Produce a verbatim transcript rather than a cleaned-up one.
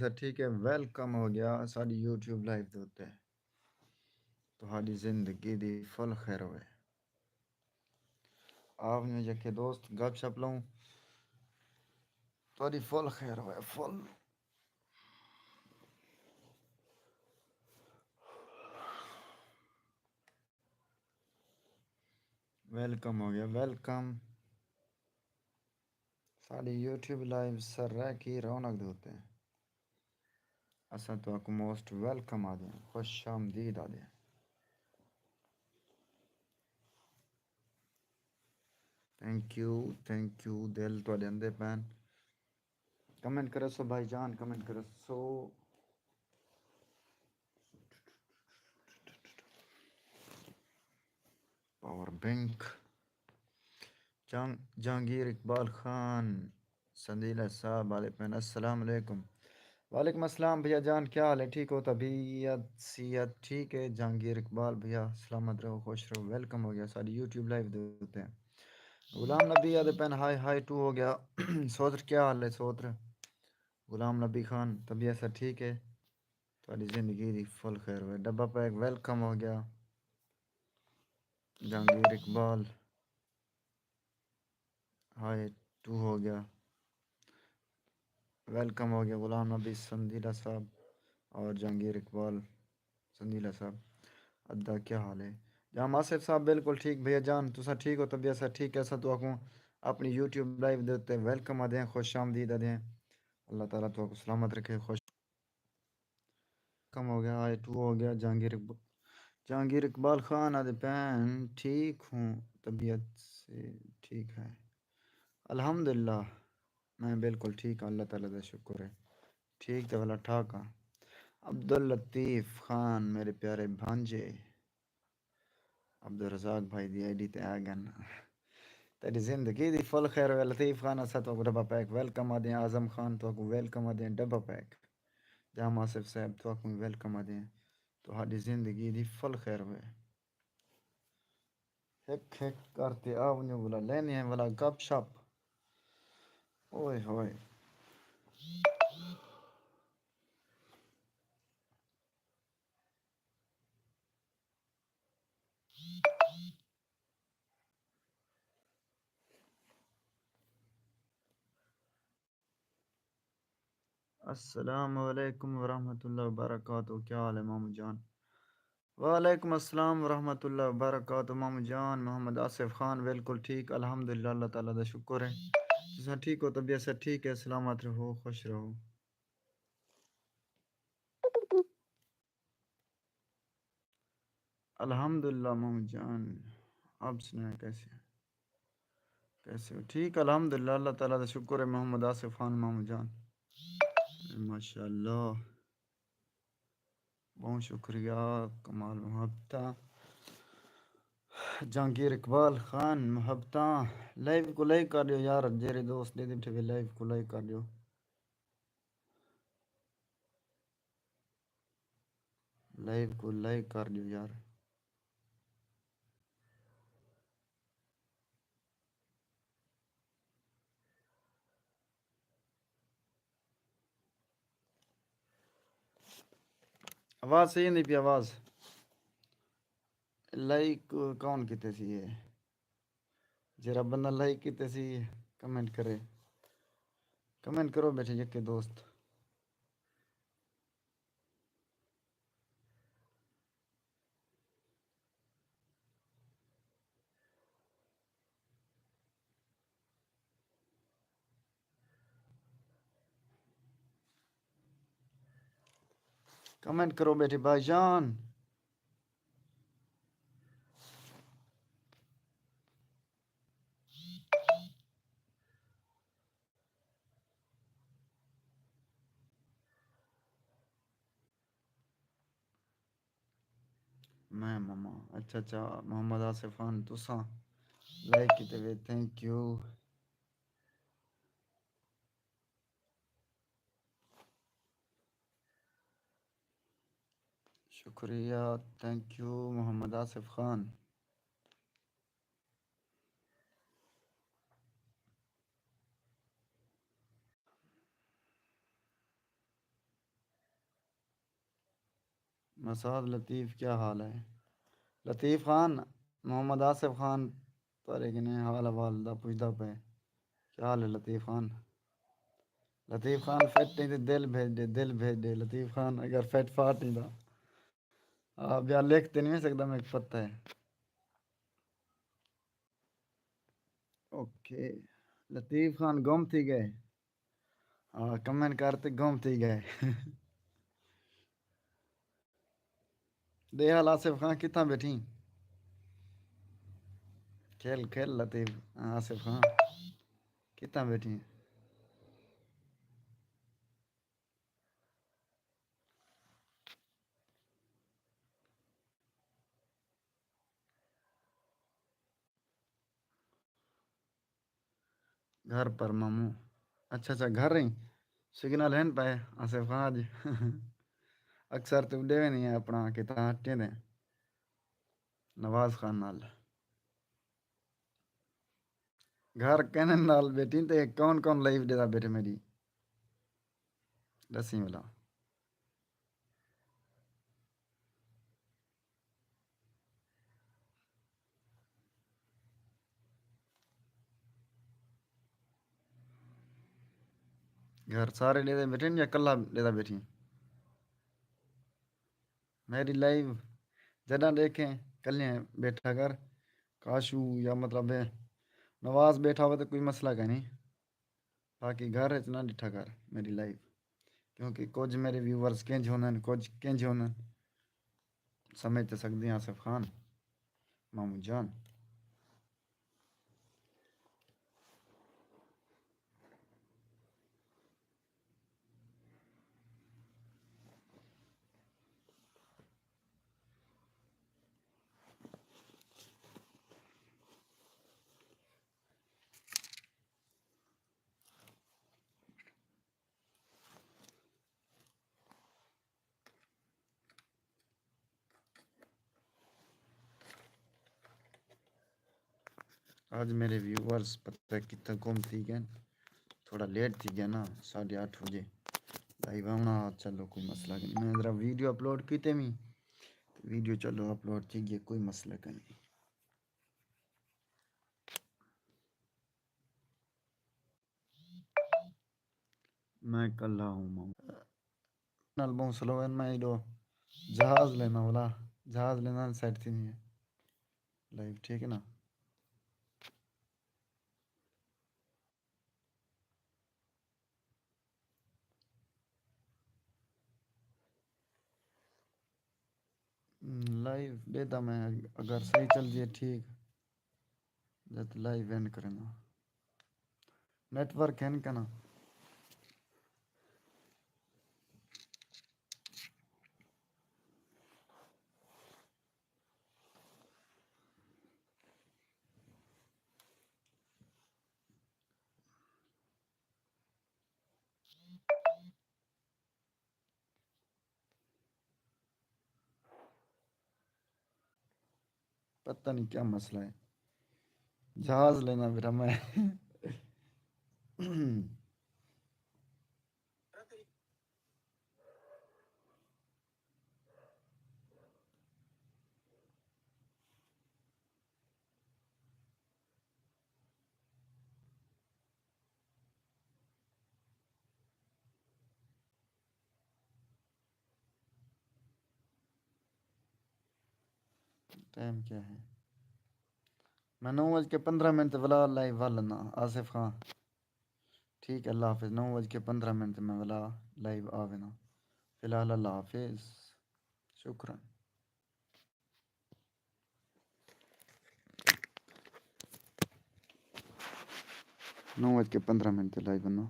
سر ٹھیک ہے، ویلکم ہو گیا ساݙی یوٹیوب لائیو دے اتے۔ تہاݙی زندگی دی فل خیر ہوئے۔ آ ونڄو یکے دوست، گپ شپ لوں۔ تہاݙی فل خیر ہوئے، فل۔ ویلکم ہو گیا، ویلکم۔ ساݙی یوٹیوب لائیو سرائیکی رونق دے اتے اساں تہاکوں موسٹ ویلکم آہدے ہیں، خوش آمدید آہدے ہیں۔ تھینک یو، تھینک یو، دل تہاݙے اندے پئن۔ کمنٹ کرسو بھائی جان، کمنٹ کرسو۔ Power bank. جہانگیر اقبال خان سندیلہ صاحب آہدے پئن، السلام علیکم۔ وعلیکم السلام بھیا جان، کیا حال ہے؟ ٹھیک ہو؟ طبیعت صحت ٹھیک ہے؟ جہانگیر اقبال بھیا سلامت رہو، خوش رہو، ویلکم ہو گیا ساݙی یوٹیوب لائیو دے اتے۔ غلام نبی آہدے پئن، ہائے ہائے ٹو ہو گیا۔ سوتر کیا حال ہے سوتر؟ غلام نبی خان طبیعت سر ٹھیک ہے؟ تہاݙی زندگی دی فل خیر ہوئے۔ ڈبہ پیک ویلکم ہو گیا۔ جہانگیر اقبال ہائے ٹو ہو گیا۔ ویلکم ہو گیا غلام نبی سندیلہ صاحب اور جہانگیر اقبال سندیلہ صاحب۔ ادا کیا حال ہے؟ جام آصف صاحب بالکل ٹھیک بھیا جان، تساں ٹھیک ہو؟ طبیعت سر ٹھیک ہے؟ اساں تہاکوں اپݨی یوٹیوب لائیو دے اتے ویلکم آہدے ہیں، خوش آمدید آہدے ہیں۔ اللہ تعالیٰ تہاکوں سلامت رکھے، خوش کم ہو گیا، آئے ٹو ہو گیا۔ جہانگیر اقب-، جہانگیر اقبال خان آہدے پئن، ٹھیک ہوں، طبیعت سے ٹھیک ہے۔ الحمدللہ، میں بالکل ٹھیک ہاں، اللہ تعالیٰ دا شکر ہے، ٹھیک تے ولا ٹھاک ہاں۔ عبداللطیف خان، میرے پیارے بھانجے، عبدالرزاق بھائی دی آئی ڈی تے آ ڳن۔ تیݙی زندگی دی فل خیر ہوئے لطیف خان، اساں تہاکوں ڈبہ پیک ویلکم آہدے ہیں۔ اعظم خان تہاکوں ویلکم آہدے ہیں ڈبہ پیک۔ جام آصف صاحب تہاکوں وی ویلکم آہدے ہیں۔ تہاݙی زندگی دی فل خیر ہوئے۔ ہک ہک کر تے آ ونڄو ولا لیندے ہیں ولا گپ شپ۔ اوئے ہوئے۔ السلام علیکم ورحمۃ اللہ وبرکاتہ، کیا حال ہے مامو جان؟ وعلیکم السلام ورحمۃ اللہ وبرکاتہ مامو جان۔ محمد آصف خان بالکل ٹھیک، الحمدللہ، اللہ تعالیٰ دا شکر ہے۔ تساں ٹھیک ہو؟ طبیعت سر ٹھیک ہے؟ سلامت رہو، خوش رہو۔ الحمدللہ مامو جان، آپ سنائیں کیسے ہیں؟ کیسے ہو؟ ٹھیک، الحمدللہ، اللہ تعالیٰ دا شکر ہے۔ محمد آصف خان مامو جان، ماشاءاللہ، بہت شکریہ، کمال محبتاں۔ جہانگیر اقبال خان محبتاں، لائیو کوں لائک کر ݙیو یار، جیڑھے دوست ݙیہدے ٻیٹھے وے لائیو کوں لائک کر ݙیو۔ لائیو کوں لائک کر ݙیو یار۔ آواز صحیح آندی پئی؟ آواز لائک کون کیتے سی ہے؟ جیڑھا بندہ لائک کیتے سی، کمنٹ کرے۔ کمنٹ کرو ٻیٹھے یکے دوست۔ کمنٹ کرو ٻیٹھے بھائی جان۔ میں ماما، اچھا اچھا، محمد آصف خان، تساں لائک کیتے وے، تھینک یو۔ شکریہ، تھینک یو محمد آصف خان۔ اسعد لطیف، کیا حال ہے؟ لطیف خان، محمد آصف خان، تہاݙے کنے حال احوال دا پچھدا پئے۔ کیا حال ہے لطیف خان؟ لطیف خان فٹ نہیں تے دل بھیج ݙے، دل بھیج ݙے۔ لطیف خان اگر فٹ فاٹ نہیں دا، آ، ٻیا لکھ تے نہیں سڳدا، میکوں پتہ ہے۔ اوکے، لطیف خان گم تھی ڳئے۔ ہاں، کمنٹ کر تے گم تھی ڳئے۔ ݙے حال آصف خان، کتھاں ٻیٹھیں؟ کھل کھل لطیف، آصف خان، کتھاں ٻیٹھیں؟ گھر پر ماموں۔ اچھا اچھا، گھر ہیں۔ سگنل ہن پئے آصف خان اڄ۔ اکثر تے اݙے ویندی ہیں اپݨا کتھاں ہٹیں دے۔ نواز خان نال۔ گھر کینن نال ٻیٹھیں تے کون کون لائیو ݙیہدا ٻیٹھے میݙی؟ ݙسیں ولا۔ گھر سارے ݙیہدے ٻیٹھے یا کلھا ݙیہدا ٻیٹھیں؟ میݙی لائیو جݙاں ݙیکھیں، کلھیں ٻیٹھا کر۔ کاشو یا مطلب نواز ٻیٹھا ہووے تے کوئی مسئلہ کائنی، باقی گھر اچ نہ ݙٹھا کر میݙی لائیو، کیونکہ کجھ میݙے ویورز کینجھ ہوندن، کجھ کینجھ ہوندن۔ سمجھ تے سڳدیں آصف خان، ماموں جان۔ اڄ میݙے ویورز پتہ کتھاں گم تھی ڳئن، تھوڑا لیٹ تھی ڳیا نا، ساڑھے اٹھ وڄے لائیو آوݨا ہا۔ چلو کوئی مسئلہ کائنی، میں ذرا ویڈیو اپلوڈ کیتے وی، ویڈیو چلو اپلوڈ تھی ڳئی، کوئی مسئلہ کائنی۔ میں کلھا ہوں ماموں۔ نال ٻہوں سلو ہے، میں ایݙو جہاز لینا ولا، جہاز لینا سیٹ تھیندی ہے لائیو، ٹھیک ہے نا؟ لائیو ݙیہدا میں، اگر صحیح چل جیے ٹھیک، جت لائیو اینڈ کریندا۔ نیٹ ورک ہن کنا؟ پتہ نہیں کیا مسئلہ ہے، جہاز لینا میرا میں۔ ٹائم کیا ہے؟ میں نو بج کے پندرہ منٹ ولا لائیو ول نا، آصف خان۔ ٹھیک ہے، اللہ حافظ۔ نو بج کے پندرہ منٹ میں ولا لائیو آ وینا۔ فی الحال اللہ حافظ۔ شکرا۔ نو بج کے پندرہ منٹ تے لائیو بنو۔